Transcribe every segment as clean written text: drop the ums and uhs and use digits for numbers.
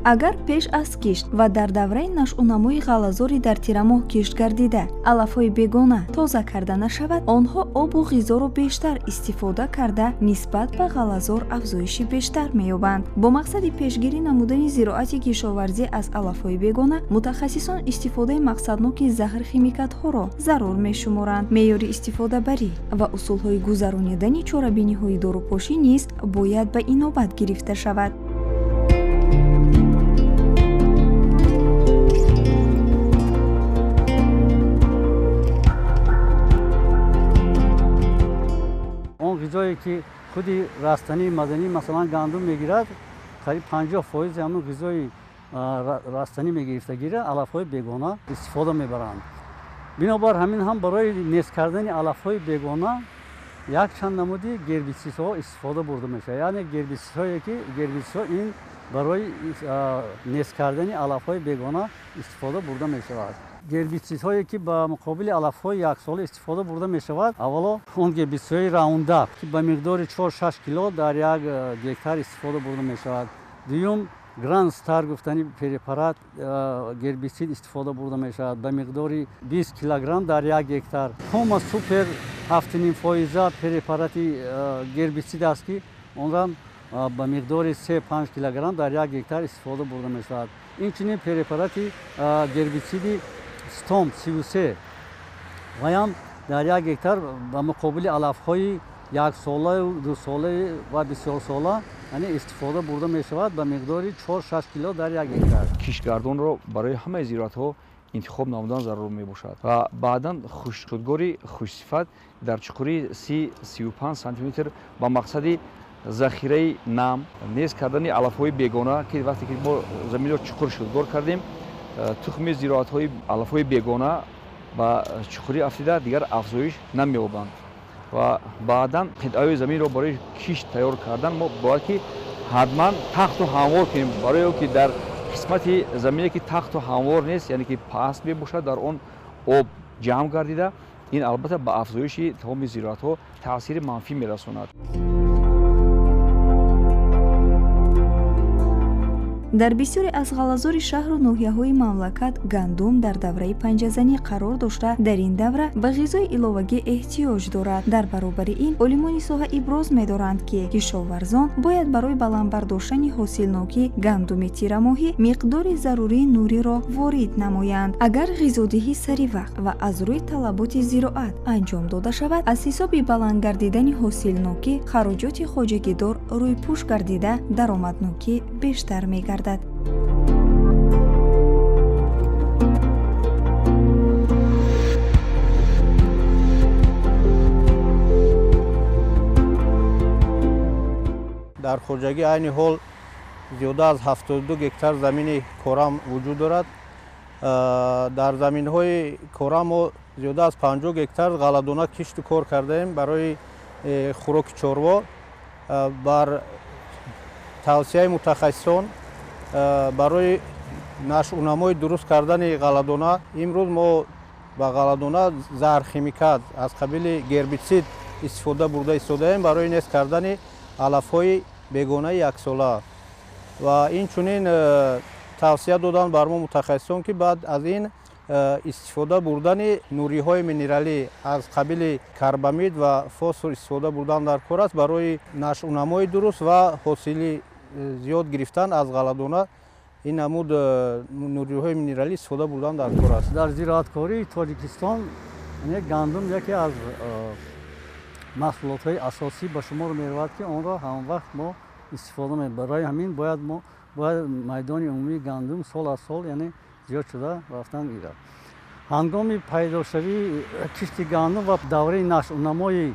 Агар пеш аз кишт ва дар давраи нашъунамои ғаллазори дар тирамоҳ кишт гардида, алафҳои бегона тоза карда нашавад, онҳо обу ғизоро бештар истифода карда, нисбат ба ғаллазор афзоиши бештар меёбанд. Бо мақсади пешгирӣ намудани зироати кишоварзӣ аз алафҳои бегона, мутахассисон истифодаи мақсадноки заҳрхимикатҳоро зарур мешуморанд. Меъёри истифодабарӣ ва усулҳои гузаронидани чорабиниҳои дорупошӣ низ бояд ба инобат гирифта шавад. Он ғизое ки худи растании маданӣ, масалан гандум мегирад, қариб 50% ҳамон ғизои растанӣ мегирифтагиро алафҳои бегона истифода мебаранд. Бинобар ҳамин ҳам барои нест кардани алафҳои бегона якчанд намуди гербитсидҳо истифода бурда мешавад. Яъне гербитсидҳое ки гербитсидҳо ин барои нест кардани алафҳои бегона истифода бурда мешавад. Гербитсидҳое ки ба муқобили алафҳои яксола истифода бурда мешавад, аввало он гербитсидҳои Раундап, ки ба миқдори 4-6 кило дар як гектар истифода бурда мешавад. Дуюм, Гранд Стар гуфтани препарат гербитсид истифода бурда мешавад ба миқдори 20 килограмм дар як гектар. Хома Супер 7,5% препарати гербитсид аст, ки онро ба миқдори 3-5 килограмм дар як гектар истифода бурда мешавад. Инчунин препарати гербитсиди Стомп 33 ваям дар як гектар ба муқобили алафҳои яксолаю дусола ва бисёрсола, яъне истифода бурда мешавад ба миқдори 4-6 кило дар як гектар. Киштгардонро барои ҳамаи зироатҳо интихоб намудан зарур мебошад ва баъдан хушкшудгори хушсифат дар чуқурии 30-35 сантиметр ба мақсади захираи нам, нест кардани алафҳои бегона, ки вақте ки мо заминро чуқур шудгор кардем, тухми зироатҳои алафҳои бегона ба чуқурӣ афтида дигар афзоиш намеёбанд. Ва баъдан қитъаҳои заминро барои кишт тайёр кардан мо бояд ки ҳатман тахту ҳамвор кунем, барои он ки дар қисмати замине ки тахту ҳамвор нест, яъне ки паст мебошад, дар он об ҷамъ гардида, ин албатта ба афзоиши тамоми зироатҳо таъсири манфӣ мерасонад. Дар бисёре аз ғаллазори шаҳру ноҳияҳои мамлакат гандум дар давраи панҷазанӣ қарор дошта, дар ин давра ба ғизои иловагӣ эҳтиёҷ дорад. Дар баробари ин олимони соҳа иброз медоранд, ки кишоварзон бояд барои баланд бардоштани ҳосилнокӣ гандуми тирамоҳӣ миқдори зарурии нуриро ворид намоянд. Агар ғизодиҳӣ сари вақт ва аз рӯи талаботи зироат анҷом дода шавад, аз ҳисоби баланд гардидани ҳосилнокӣ хароҷоти хоҷагидор рӯйпӯш гардида, даромаднокӣ бештар мегардад. Дар хоҷагӣ айни ҳол зиёда аз 72 гектар замини корам вуҷуд дорад. Дар заминҳои корам мо зиёда аз 50 гектар ғалладона кишту кор кардаем барои хӯроки чорво. Бар тавсияи мутахассисон барои нашъунамои дуруст кардани ғалладона имрӯз мо ба ғалладона заҳрхимикат аз қабили гербитсид истифода бурда истодаем барои нест кардани алафҳои бегонаи яксола. Ва инчунин тавсия доданд бар мо мутахассисон, ки баъд аз ин истифода бурдани нуриҳои минералӣ аз қабили карбамид ва фосфор истифода бурдан дар кор аст барои нашъунамои дуруст ва ҳосили зиёд гирифтан аз ғалладона. Ин намуд нуриҳои минералӣ истифода бурдан дар кор аст. Дар зироаткории Тоҷикистон гандум яке аз маҳсулотҳои асосӣ ба шумор меравад, ки онро ҳамвақт мо истифода мебарем. Барои ҳамин бояд мо бояд майдони умумии гандум сол аз сол, яъне зиёд шуда рафтан гирад. Ҳангоми пайдошавии кишти гандум ва давраи нашъунамои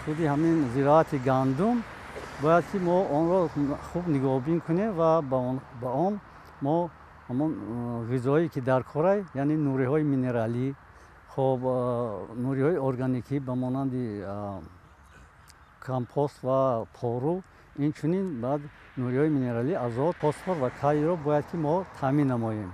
худи ҳамин зироати гандум бояд ки мо онро хуб нигоҳбин кунем ва ба он мо ҳамон ғизое ки дар корай, яъне нуриҳои минералӣ, хоб нуриҳои органикӣ ба монанди компост ва пору, инчунин баъд нуриҳои минералӣ азот, фосфор ва калийро бояд ки мо таъмин намоем.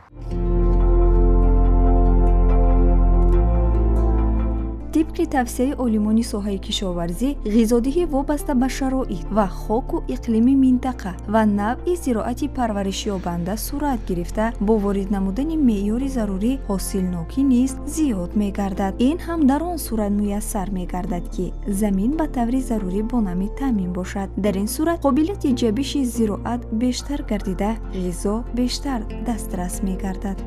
Тибқи Тибқи тавсияи олимони соҳаи кишоварзӣ, ғизодиҳӣ вобаста ба шароит ва хоку иқлими минтақа ва навъи зироати парваришёбанда сурат гирифта, бо ворид намудани меъёри зарурӣ ҳосилнокӣ низ зиёд мегардад. Ин ҳам дар он сурат муяссар мегардад, ки замин ба таври зарурӣ бо намӣ таъмин бошад. Дар ин сурат қобилияти ҷабиши зироат бештар гардида, ғизо бештар дастрас мегардад.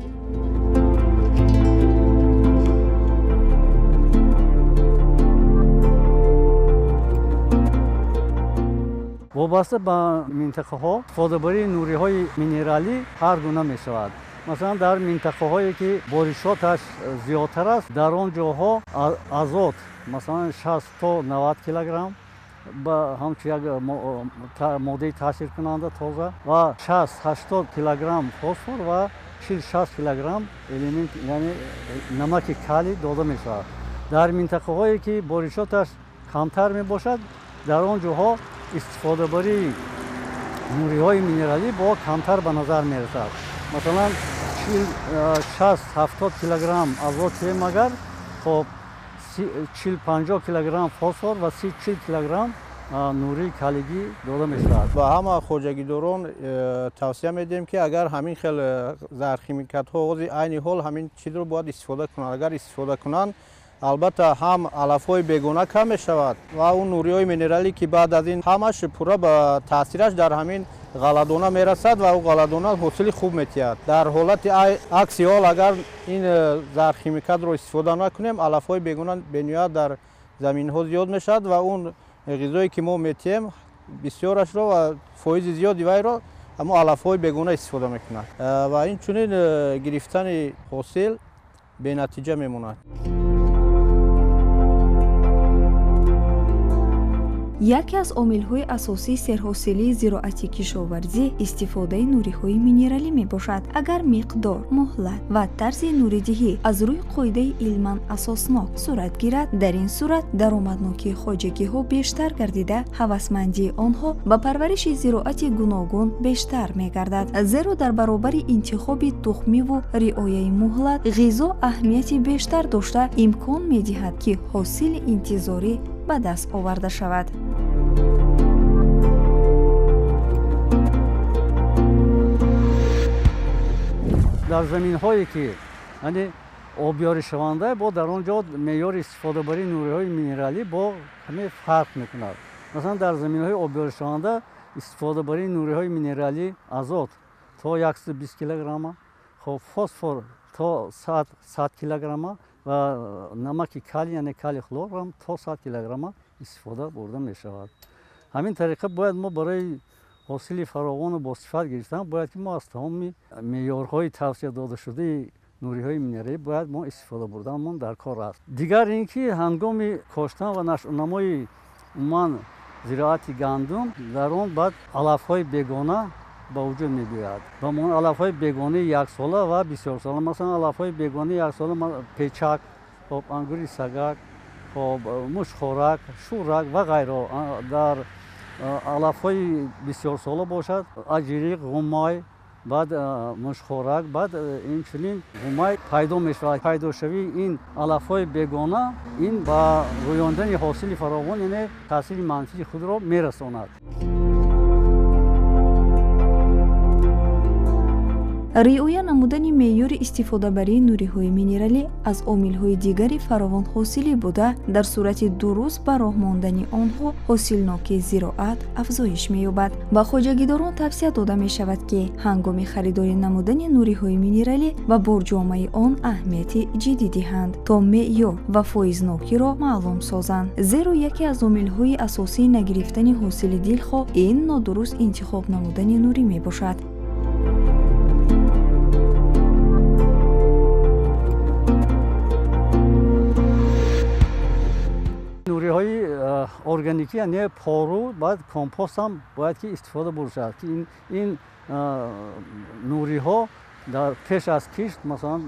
Вобаста ба минтақаҳо истифодабарии нуриҳои минералӣ ҳар гуна мешавад. Масалан, дар минтақаҳое ки боришоташ зиёдтар аст, дар он ҷоҳо азот масалан 60 то 90 килограмм ба ҳамчун як моддаи таъсиркунанда тоза ва 60-80 килограмм фосфор ва 40-60 килограмм элемент, яъне намаки калий дода мешавад. Дар минтақаҳое ки боришоташ камтар мебошад, дар он ҷоҳо истифодабарии нуриҳои минералӣ бо камтар ба назар мерасад. Масалан, 60-70 килограмм азот магар, хоб 40-50 килограмм фосфор ва 30-40 килограмм нурии калигӣ дода мешавад. Ба ҳама хоҷагидорон тавсия медиҳем, ки агар ҳамин хел зархимикатҳо оғози айни ҳол ҳамин чизро бояд истифода кунанд. Агар истифода кунанд, албатта ҳам алафҳои бегона кам мешавад ва он нуриҳои минералӣ, ки баъд аз ин ҳамаш пурра ба таъсираш дар ҳамин ғалладона мерасад ва ӯ ғалладона ҳосили хуб метиҳад. Дар ҳолати акси ҳол, агар ин зархимикатро истифода накунем, алафҳои бегона бениҳоят дар заминҳо зиёд мешавад ва он ғизое ки мо метиҳем бисёрашро ва фоизи зиёди вайро ҳамон алафҳои бегона истифода мекунад ва инчунин гирифтани ҳосил бенатиҷа мемонад. Яке аз омилҳои асосии серҳосилии зироати кишоварзӣ истифодаи нуриҳои минералӣ мебошад. Агар миқдор, муҳлат ва тарзи нуридиҳӣ аз рӯи қоидаи илман асоснок сурат гирад, дар ин сурат даромаднокии хоҷагиҳо бештар гардида, ҳавасмандии онҳо ба парвариши зироати гуногун бештар мегардад. Зеро дар баробари интихоби тухмиву риояи муҳлат, ғизо аҳамияти бештар дошта, имкон медиҳад, ки ҳосили интизорӣ ба даст оварда шавад. Дар заминҳое ки яъне обёришаванда, бо дар он ҷо меъёри истифодабарии нуриҳои минералӣ бо каме фарқ мекунад. Масалан, дар заминҳои обёришаванда истифодабарии нуриҳои минералӣ азот то 120 килограмма, хоб фосфор то 100 килограмма ва намаки калий, яъне калий хлор ҳам то 100 килограмма истифода бурда мешавад. Ҳамин тариқа бояд мо барои ҳосили фаровону босифат гирифтан бояд ки мо аз тамоми меъёрҳои тавсия додашудаи нуриҳои минералӣ бояд мо истифода бурданмон дар кор аст. Дигар ин ки ҳангоми коштан ва нашъунамои умуман зироати гандум, дар он баъд алафҳои бегона ба вуҷуд мебиёяд. Ба монанди алафҳои бегонаи яксола ва бисёрсола. Масалан, алафҳои бегонаи яксола печак, хоб ангури сагак, хоб мушхорак, шӯрак ва ғайро. Дар алафҳои бисёрсола бошад аҷириқ, ғумай, баъд мушхорак, баъд инчунин ғумай пайдо мешавад. Пайдошавии ин алафҳои бегона ин ба рӯёндани ҳосили фаровон, яъне таъсири манфии худро мерасонад. Риоя намудани меъёри истифодабарии нуриҳои минералӣ аз омилҳои дигари фаровонҳосилӣ буда, дар сурати дуруст ба роҳ мондани онҳо ҳосилнокии зироат афзоиш меёбад. Ба хоҷагидорон тавсия дода мешавад, ки ҳангоми харидорӣ намудани нуриҳои минералӣ ба борҷомаи он аҳамияти ҷиддӣ диҳанд, то меъёр ва фоизнокиро маълум созанд. Зеро яке аз омилҳои асосии нагирифтани ҳосили дилхоҳ ин нодуруст интихоб намудани нурӣ мебошад. Нуриҳои органикӣ, яъне пору, баъд компост ҳам бояд ки истифода бурда шавад, ки ин нуриҳо дар пеш аз кишт, масалан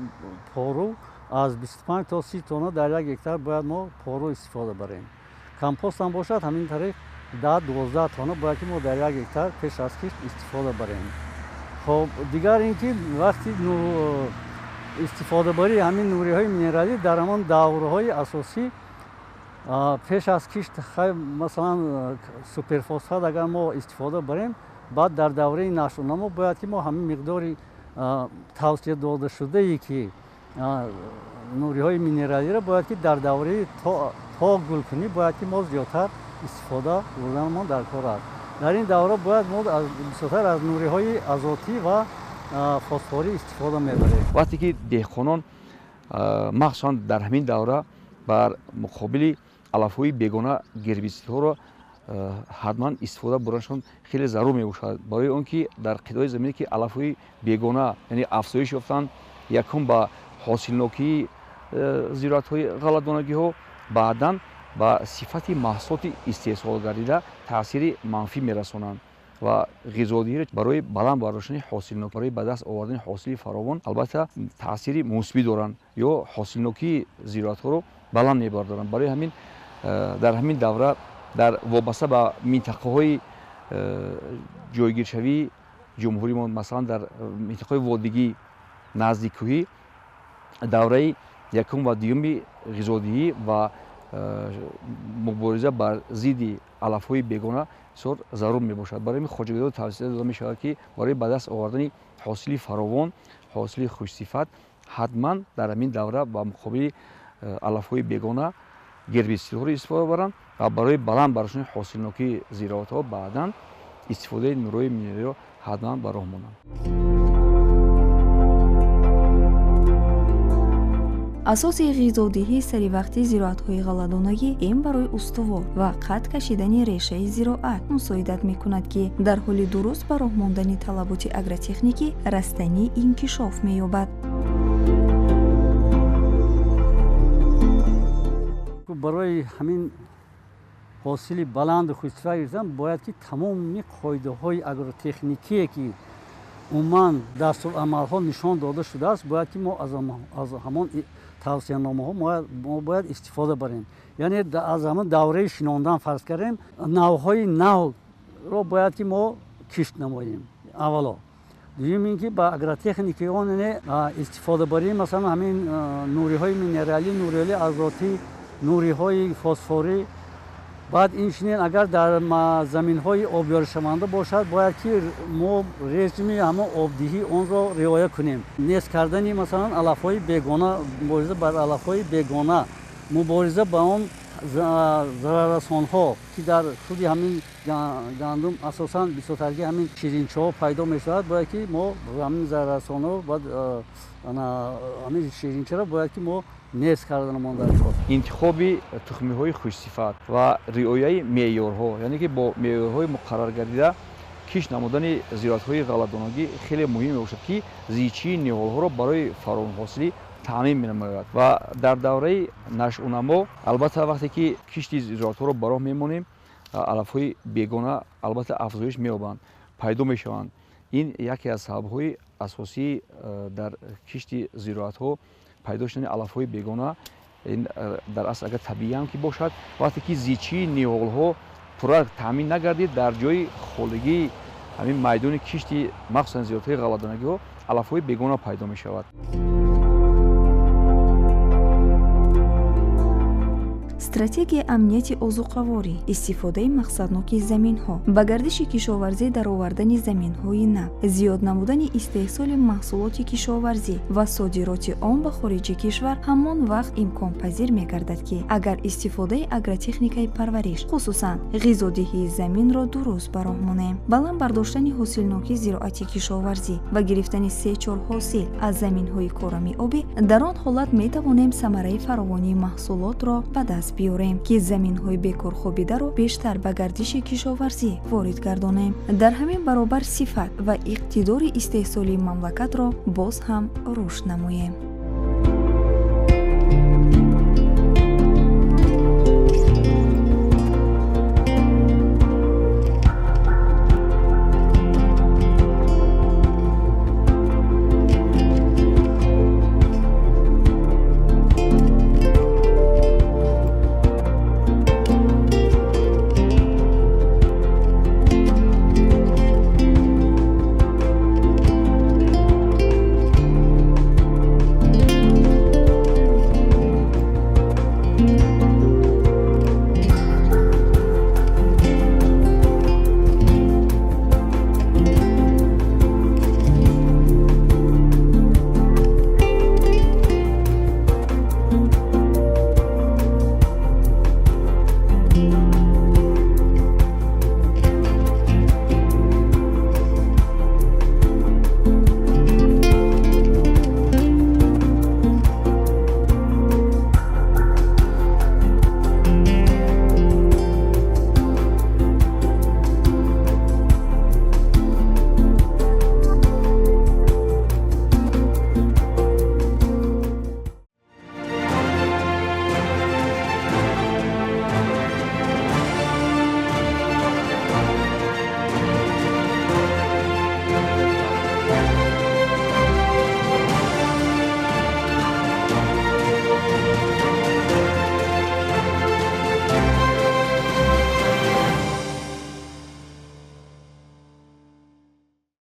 пору аз 25 то 30 тонна дар як гектар бояд мо пору истифода барем. Компост ҳам бошад ҳамин тариқ 10-12 тонна бояд ки мо дар як гектар пеш аз кишт истифода барем. Хоб, дигар ин ки вақти истифодабарии ҳамин нуриҳои минералӣ дар ҳамон даврҳои асосӣ Пеш аз кишт масалан суперфосфат агар мо истифода барем, баъд дар давраи нашъунамо бояд ки мо ҳамин миқдори тавсия додашудае ки нуриҳои минералиро бояд ки дар давраи то гулкунӣ бояд ки мо зиёдтар истифода бурданамон дар кор аст. Дар ин давра бояд мо бисёртар аз нуриҳои азотӣ ва фосфорӣ истифода мебарем. Вақте ки деҳқонон махсусан дар ҳамин давра бар муқобили алафҳои бегона гербисидҳоро ҳатман истифода бурданашон хеле зарур мебошад, барои он ки дар қитъаҳои замине ки алафҳои бегона яъне афзоиш ёфтанд, якум ба ҳосилнокии зироатҳои ғалладонагиҳо, баъдан ба сифати маҳсулоти истеҳсол гардида таъсири манфӣ мерасонанд ва ғизодиҳиро барои баланд бардоштани ҳосилнок, барои ба даст овардани ҳосили фаровон албатта таъсири мусбӣ доранд ё ҳосилнокии зироатҳоро баланд мебардоранд. Барои ҳамин дар ҳамин давра дар вобаста ба минтақаҳои ҷойгиршавии ҷумҳуримон, масалан дар минтақаҳои водигӣ, наздиккӯҳӣ, давраи якум ва дуюми ғизодиҳӣ ва мубориза бар зидди алафҳои бегона бисёр зарур мебошад. Барои ҳамин хоҷагидор тавсия дода мешавад ки барои ба даст овардани ҳосили фаровон, ҳосили хушсифат ҳатман дар ҳамин давра ба муқобили алафҳои бегона гербисидҳоро истифода баранд ва барои баланд бардоштани ҳосилнокии зироатҳо баъдан истифодаи нурҳои минералиро ҳатман ба роҳ монанд. Асоси ғизодиҳии саривақтии зироатҳои ғалладонагӣ ин барои устувор ва қад кашидани решаи зироат мусоидат мекунад, ки дар ҳоли дуруст ба роҳ мондани талаботи агротехникӣ растанӣ инкишоф меёбад. Барои ҳамин ҳосили баланду хушсифат гирифтан бояд ки тамоми қоидаҳои агротехникие ки умуман дастурамалҳо нишон дода шудааст, бояд ки мо аз ҳамон тавсияномаҳо мо бояд истифода барем. Яъне аз ҳамон давраи шинондан фарз кардем, навъҳои навро бояд ки мо кишт намоем аввало. Дуюм ин ки ба агротехникаи он истифода барем, масалан ҳамин нуриҳои минералӣ, нуриҳои азотӣ, нуриҳои фосфорӣ. Баъд инчунин агар дар заминҳои обёришаванда бошад, бояд ки мо режими ҳамон обдиҳӣ онро риоя кунем. Нест кардани масалан алафҳои бегона, мубориза бар алафҳои бегона, мубориза ба он зараррасонҳо ки дар худи ҳамин гандум асосан бисёртарги ҳамин ширинчаҳо пайдо мешавад, бояд ки мо ҳамин зараррасонҳо бояд ҳамин ширинчаро бояд ки мо нест карданамон дар кор. Интихоби тухмиҳои хушсифат ва риояи меъёрҳо, яъне ки бо меъёрҳои муқарраргардида кишт намудани зироатҳои ғалладонагӣ хеле муҳим мебошад, ки зичии ниҳолҳоро барои фаровонҳосилӣ таъмин менамояд. Ва дар давраи нашъунамо албатта вақте ки кишти зироатҳоро ба роҳ мемонем, алафҳои бегона албатта афзоиш меёбанд, пайдо мешаванд. Ин яке аз сабабҳои асосии дар кишти зироатҳо пайдо шудани алафҳои бегона. Ин дар асл агар табиӣ ҳам ки бошад, вақте ки зичии ниҳолҳо пурра таъмин нагардид, дар ҷои холигии ҳамин майдони кишти махсусан зироатҳои ғалладонагиҳо алафҳои бегона пайдо мешавад. Стратегияи амнияти озуқаворӣ, истифодаи мақсадноки заминҳо, ба гардиши кишоварзӣ даровардани заминҳои нав, зиёд намудани истеҳсоли маҳсулоти кишоварзӣ ва содироти он ба хориҷи кишвар ҳамон вақт имконпазир мегардад, ки агар истифодаи агротехникаи парвариш, хусусан ғизодиҳии заминро дуруст ба роҳ монем. Баланд бардоштани ҳосилнокии зироати кишоварзӣ ва гирифтани се-чор ҳосил аз заминҳои корами обӣ, дар он ҳолат метавонем самараи фаровонии маҳсулотро ба даст биёрем, ки заминҳои бекорхобидаро бештар ба гардиши кишоварзӣ ворид гардонем. Дар ҳамин баробар сифат ва иқтидори истеҳсолии мамлакатро боз ҳам рушд намоем.